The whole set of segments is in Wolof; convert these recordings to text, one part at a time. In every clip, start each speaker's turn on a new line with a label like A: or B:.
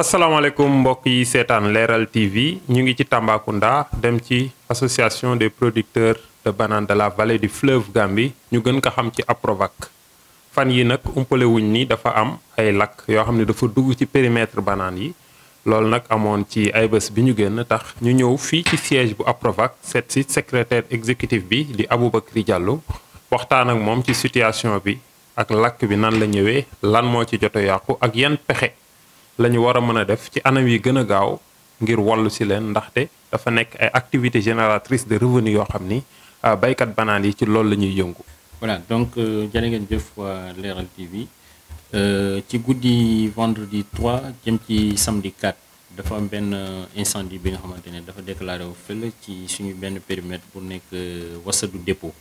A: asalaamaaleykum mbokk yi seetaan Leral TV ñu ngi ci Tambacounda dem ci association des producteurs de bananes de la vallée du fleuve Gambie ñu gën ko xam ci APROVAC fan yi nag umpale wuñ ni dafa am ay lakk yoo xam ne dafa dugg ci périmètre banane yi loolu nag amoon ci ay bés bi ñu génn tax ñu ñëw fii ci siège bu APROVAC seet si secrétaire exécutif bi di Aboubacry Diallo waxtaan ak moom ci situation bi ak lakk bi nan la ñëwee lan moo ci jot a yàqu ak yan pexe la ñu war a mën a def ci anam yi gën a gaaw ngir wallu si leen ndaxte dafa nekk ay activités génératrices de revenus yoo xam ni baykat banaan yi ci loolu la ñuy yëngu.
B: voilà donc jërë ngeen jëf waa Leral TV ci guddi vendredi 3 jëm ci samedi 4 dafa am benn incendie bi nga xamante ne dafa déclaré wu fële ci suñu benn périmètre bu nekk Wassadou dépôt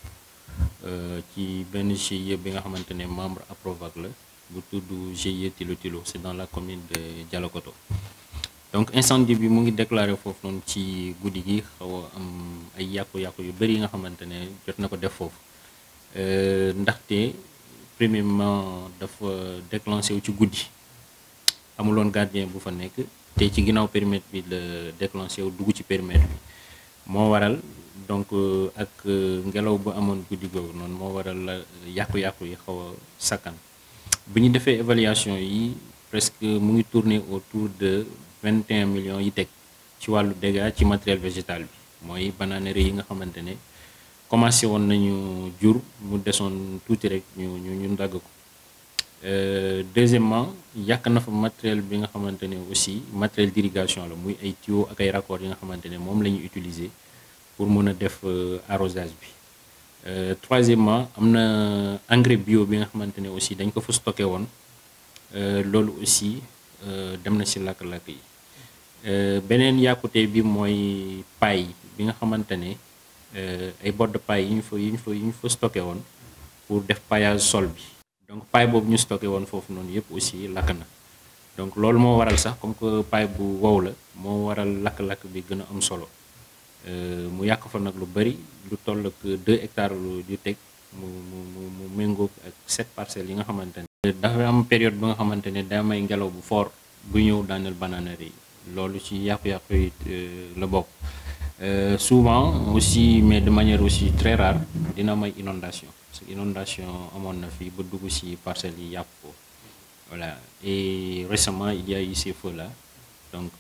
B: ci benn GIE bi nga xamante ne membre APROVAC la. bu tudd GIE Tilo Tilo c'est dans la commune de Dialokoto donc incendie bi mu ngi déclaré foofu noonu ci guddi gi xaw a am ay yàqu-yàqu yu bëri yi nga xamante ne jot na ko def foofu ndaxte premièrement dafa déclenché wu ci guddi amuloon gardien bu fa nekk te ci ginnaaw périmètre bi la déclenché wu dugg ci périmètre bi moo waral donc ak ngelaw bu amoon guddi googu noonu moo waral la yàqu-yàqu yi xaw a sakkan bi ñu defee évaluation yi presque mu ngi tourner autour de 21 millions yi teg ci wàllu dégâts ci matériel végétal bi mooy bananerie yi nga xamante ne commencé woon nañu jur mu desoon tuuti rek ñu ndagg ko deuxièmement yàq na fa matériel bi nga xamante ne aussi matériel d'irrigation la muy ay tuyaux ak ay raccords yi nga xamante ne moom la ñuy utiliser pour mën a def arrosage bi troisièmement am na engrais bio bi nga xamante ne aussi dañ ko fa stocké woon loolu aussi dem na ci lakk-lakk yi beneen yàqute bi mooy paille bi nga xamante ne ay bottes de paille yi ñu fa stocké woon pour def paillage sol bi donc paille boobu ñu stocké woon foofu noonu yëpp aussi lakk na donc loolu moo waral sax comme que paille bu wow la moo waral lakk-lakk bi gën a am solo mu yàq fa nag lu bëri lu toll ak 2 hectares yu teg mu méngoog ak 7 parcelles yi nga xamante ne dafa am période bi nga xamante ne daa may ngelaw bu fort bu ñëw daaneel bananerie yi loolu ci yàqu-yàqu yi la bokk souvent aussi mais de manière aussi très rare dina may inondation parce que inondation amoon na fii ba dugg ci parcelles yi yàq ko voilà et récemment il y a eu ces feux là donc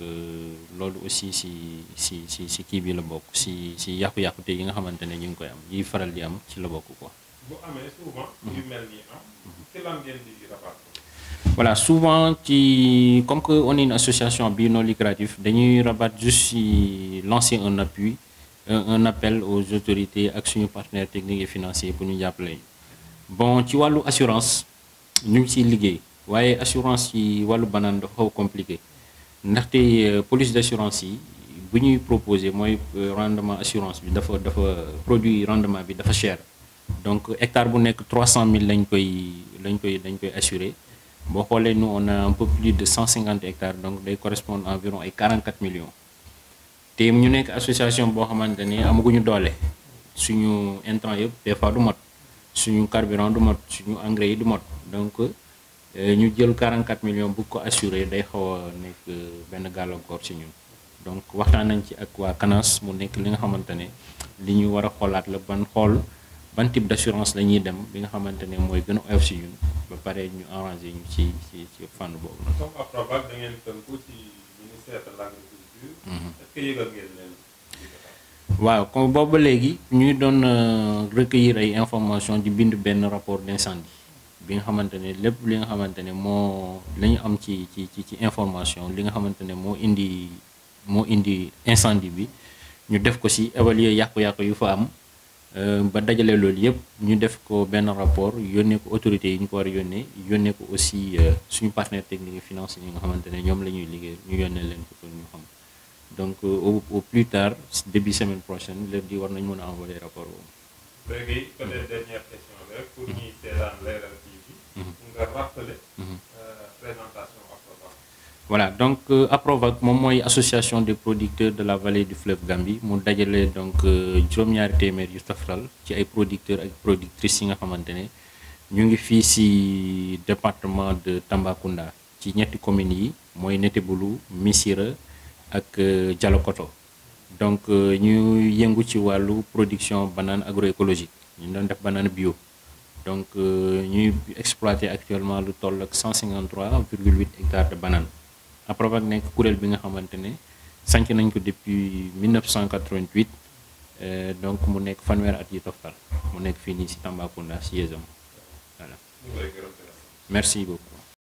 B: loolu aussi si kii bi la bokk si yàqu-yàqute yi nga xamante ne ñu ngi koy am yi faral di am ci la bokk quoi.
A: bu amee souvent. yu mel ni am. ci lan ngeen di rabattre.
B: voilà souvent ci comme que on est une association bi non lucrative dañuy rabattre juste si lancer un appui un appel aux autorités ak suñu partenaires techniques et financiers pour ñu jàppale bon ci wàllu assurance ñu ngi ciy liggéey waaye assurance ci wàllu banane dafa xaw compliqué. ndaxte police d'assurance yi bu ñuy proposer mooy rendement assurance bi dafa produit rendement bi dafa cher donc hectare bu nekk 300 000 dañ koy assurer boo xoolee nous on a un peu plus de 150 hectares donc day correspondre environ ay 44 millions te ñu nekk association boo xamante ne amaguñu doole suñu intrant yëpp des fois du mot suñu carburant du mot suñu engrais yi du mot donc ñu jël 44 millions bu ko assuré day xaw a nekk benn gàllankoor ci ñun donc waxtaan nañ ci ak waa CANAS mu nekk li nga xamante ne li ñu war a xoolaat la ban type d'assurance la ñuy dem bi nga xamante ne mooy gën a oyof ci ñun ba pare ñu arrangé ñu ci fànn boobu.
A: comme APROVAC da ngeen tënku ci ministère de l'agriculture. est-ce que yëgal ngeen leen.
B: waaw comme boobu ba léegi ñuy doon recueillir ay informations di bind benn rapport d'incendie. bi nga xamante ne lépp li nga xamante ne moo la ñu am ci information li nga xamante ne moo indi incendie bi ñu def ko ci évaluer yàqu-yàqu yu fa am ba dajale loolu yëpp ñu def ko benn rapport yónnee ko autorités yi ñu ko war a yónnee ko aussi suñu partenaire technique et financier yi nga xamante ne ñoom la ñuy liggéey ñu yónnee leen ko pour ñu xam donc au plus tard début semaine prochaine léegi di war nañ mën a envoyer rapport boobu.
A: léegi peut-être dernière question rek pour ñuy seetaan Leral TV. nga rappeler présentation APROVAC.
B: voilà donc APROVAC moom mooy association des producteurs de la vallée du fleuve Gambie mu dajale donc juróom-ñaari téeméer yu tafral ci ay producteurs ak productrices yi nga xamante ne ñu ngi fii ci département de Tambacounda ci ñetti communes yi mooy Netebulu Missirah ak Dialokoto. Donc ñu yëngu ci wàllu production banane agroécologique ñu doon def banane bio. Donc ñuy exploiter actuellement lu toll ak 153,8 hectares de banane. APROVAC nekk kuréel bi nga xamante ne sanc nañ ko depuis 1988 donc mu nekk fanweer at yi toftal mu nekk fii nii ci Tambacounda ci Yezam voilà. Merci beaucoup.